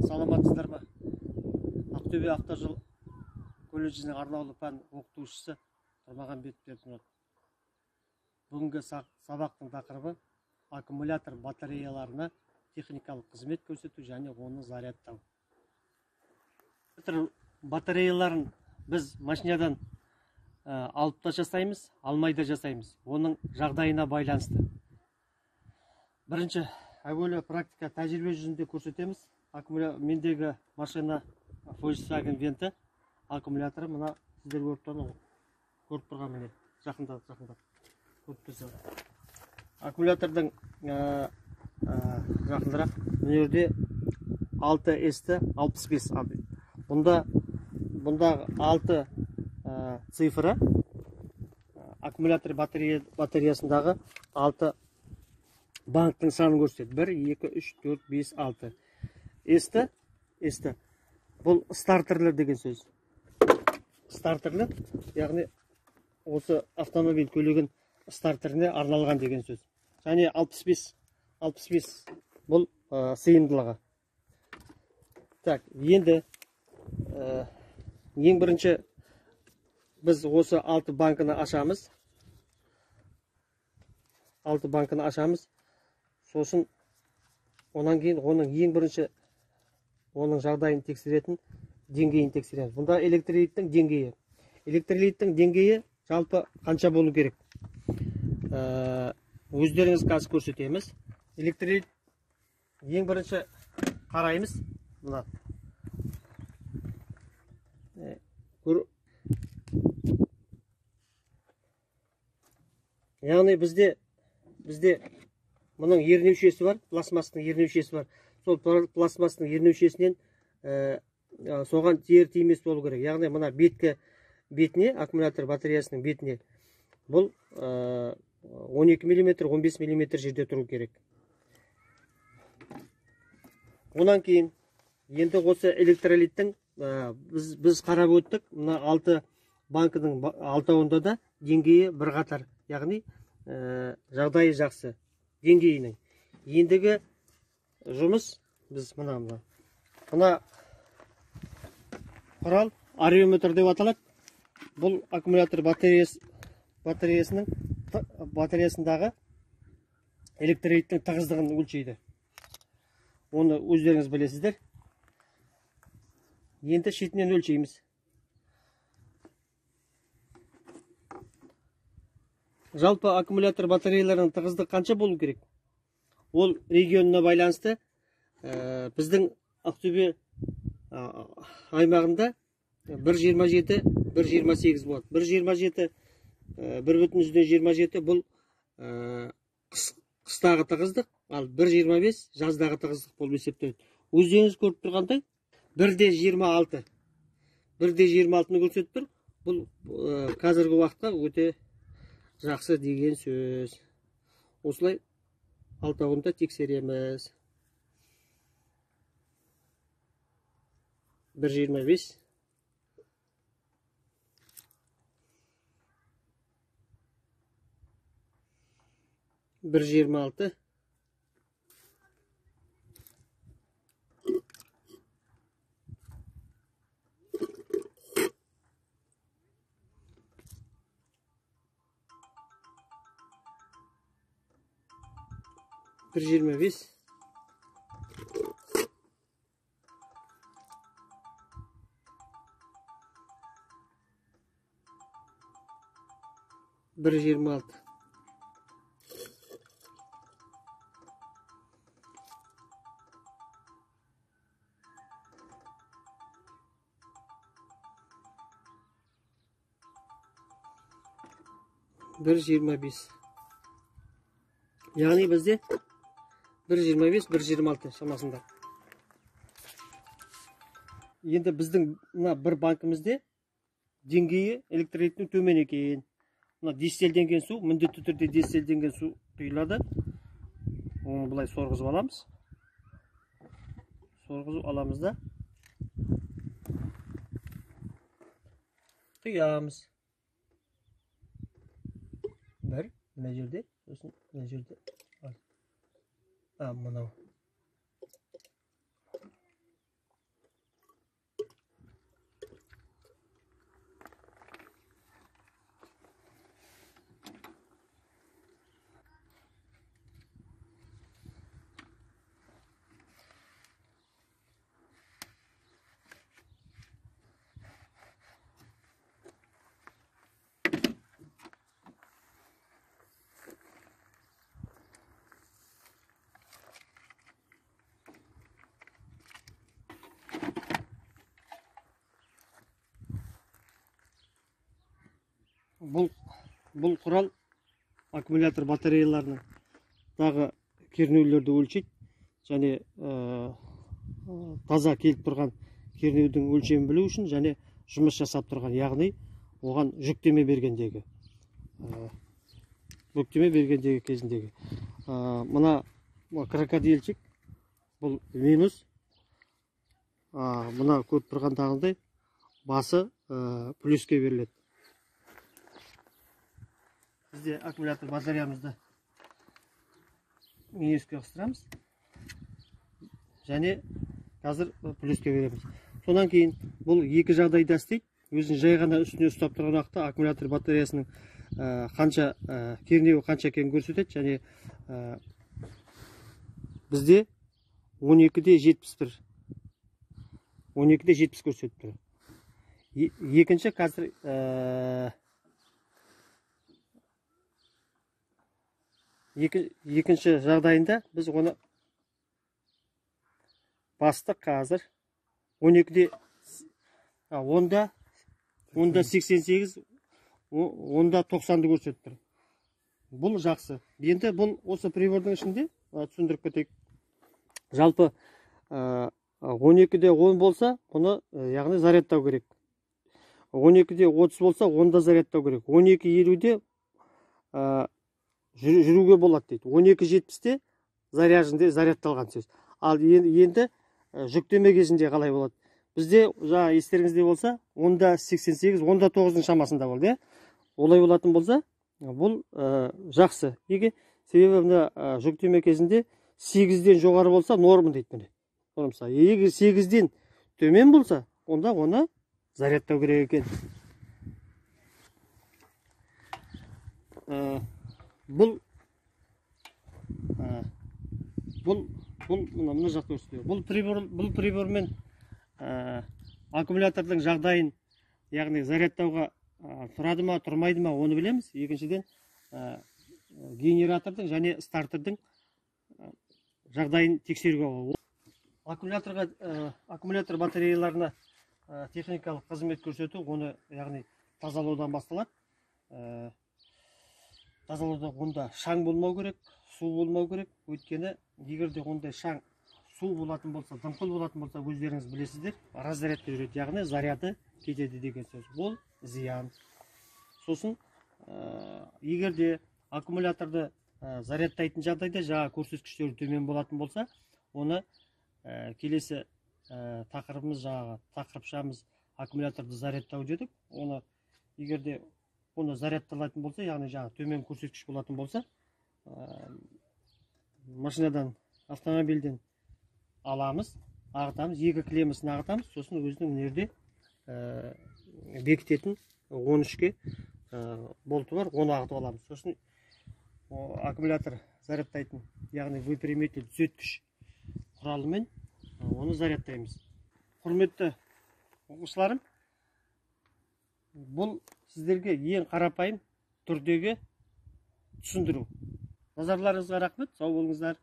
Саламатсыздар ма? Ақтөбе автожол колледжінің арнаулы пән оқытушысы Тұрмағанбет Бердімұрат. Бүгінгі сабақтың тақырыбы аккумулятор батареяларына техникалық қызмет көрсету және оны зарядтау. Батареяларын біз машинадан алып та жасаймыз, алмай да жасаймыз. Оның жағдайына байланысты. Бірінші, әуелі практика тәжірибе жүзінде көрсетеміз. Мендегі машина Volkswagen Vento аккумуляторы мына сіздер көріп тұрған міне жақындап көріп тұрсыздар. Аккумулятордың жақындырақ мына жерде 6S 65. Бұнда 6 цифры аккумулятор батареясындағы 6 банктың санын көрсетеді. 1, 2, 3, 4, 5, 6. S-ті. Бұл стартерлер деген сөз. Стартерлер, яғни осы автомобиль көлігін стартеріне арналған деген сөз. Және 65 бұл сыйымдылығы. Так, енді ең бірінші біз осы 6 банкіні ашамыз. 6 банкіні ашамыз. Сосын онан кейін оның ең бірінші оның жағдайын тексеретін деңгейін тексереміз. Бұнда электролиттің деңгейі. Электролиттің деңгейі жалпы қанша болу керек? Өздеріңіз қазір көрсетеміз. Электролит ең бірінші қараймыз. Мына. Яғни бізде мұның ернеушесі бар, пластмастың ернеушесі бар. Сол пластмастың ернеушесінен соған тиер тимес болу керек. Яғни мына беткі бетіне, аккумулятор батареясының бетіне бұл 12 мм, 15 мм жерде тұру керек. Онан кейін енді осы электролиттің біз қарап өттік, мына 6 банкінің алтауында да деңгейі бір қатар, яғни жағдайы жақсы деңгейінің. Ендігі жұмыс біз мына құрал ареометр деп аталады. Бұл аккумулятор батареясындағы электролиттің тығыздығын өлшейді. Оны өздеріңіз білесіздер. Енді шетінен өлшейміз. Жалпы аккумулятор батареяларының тығыздығы қанша болу керек? Ол регионына байланысты. Біздің Ақтөбе аймағында 1,27, 1,28 болады. 1,27, 1,27 бұл қыстағы тығыздық, ал 1,25 жаздағы тығыздық болып есептеледі. Өздеріңіз көріп тұрғандай 1,26. 1,26-ны көрсетіп тұр. Бұл қазіргі уақытқа өте жақсы деген сөз. Осылай алтауында тексереміз. 1,25. 1,26. 1,25. 1,26. 1,25. Яғни бізде 1,25, 1,26 шамасында. Енді біздің мына бір банкімізде деңгейі электролиттің төмен екен. Мына дистелденген су, міндетті түрде дистелденген су құйылады. Оны былай сорғызып аламыз. Сорғызып аламыз да құямыз. Бір, мына жерде, сосын мына жерде. Мынау. Бұл құрал аккумулятор батареяларының дағы кернеулерді өлшейді және таза келіп тұрған кернеудің өлшемін білу үшін және жұмыс жасап тұрған, яғни оған жүктеме бергендегі кезіндегі мына крокодильчик, бұл минус, мына көріп тұрғандағындай басы плюске беріледі. Бізде аккумулятор батареямызды минуске қыстырамыз және қазір плюске береміз. Содан кейін бұл екі жағдайда істейді. Өзін жай ғана үстіне ұстап тұрған уақытта аккумулятор батареясының қанша кернеуі қанша екенін көрсетеді және бізде 12,71 12,70 көрсетіп тұр. Екінші қазір екінші жағдайында біз оны бастық қазір 12-де 10-да 88, 10-да 90-ды көрсетіп тұр. Бұл жақсы. Енді бұл осы прибордың ішінде түсіндіріп кетейік. Жалпы 12-де 10 болса, бұны яғни зарядтау керек. 12-де 30 болса, 10-да зарядтау керек. 12-50-де жүруге болады дейді. 12-70-те заряженде зарядталған сөз. Ал енді жүктеме кезінде қалай болады? Бізде жаңа естеріңізде болса, 10-88, 10-9-дың шамасында болды, иә? Олай болатын болса, бұл жақсы. Неге? Себебі мына жүктеме кезінде 8-ден жоғары болса норма дейді міне. Норма. Егер 8-ден төмен болса, онда оны зарядтау керек екен. Бұл мына жақта көрсетеді. Бұл прибормен аккумулятордың жағдайын, яғни зарядтауға тұрады ма, тұрмайды ма, оны білеміз. Екіншіден, генератордың және стартердің жағдайын тексеруге болады. Аккумулятор батареяларына техникалық қызмет көрсету, оны яғни тазалаудан басталады. Тазалауда онда шаң болмау керек, су болмау керек. Өйткені егер де ондай шаң, су болатын болса, дымқыл болатын болса, өздеріңіз білесіздер, разрядқа жүреді, яғни заряды кетеді деген сөз. Ол зиян. Сосын егер де аккумуляторды зарядтайтын жағдайда жаңа көрсеткіштері төмен болатын болса, оны келесі тақырыбымыз, жаңағы тақырыпшамыз аккумуляторды зарядтау дедік. Оны егер де оны зарядталатын болса, яғни жаңа төмен көрсеткіш болатын болса, машинадан, автомобильден аламыз, ағытамыз, екі клеммесін ағытамыз, сосын өзінің мына жерде бекітетін 13-ке болты бар, оны ағытып аламыз. Сосын аккумулятор зарядтайтын, яғни выпрямитель түзеткіш құралымен оны зарядтаймыз. Құрметті оқушыларым, бұл сіздерге ең қарапайым түрдегі түсіндіру. Назарларыңызға рахмет, сау болыңыздар.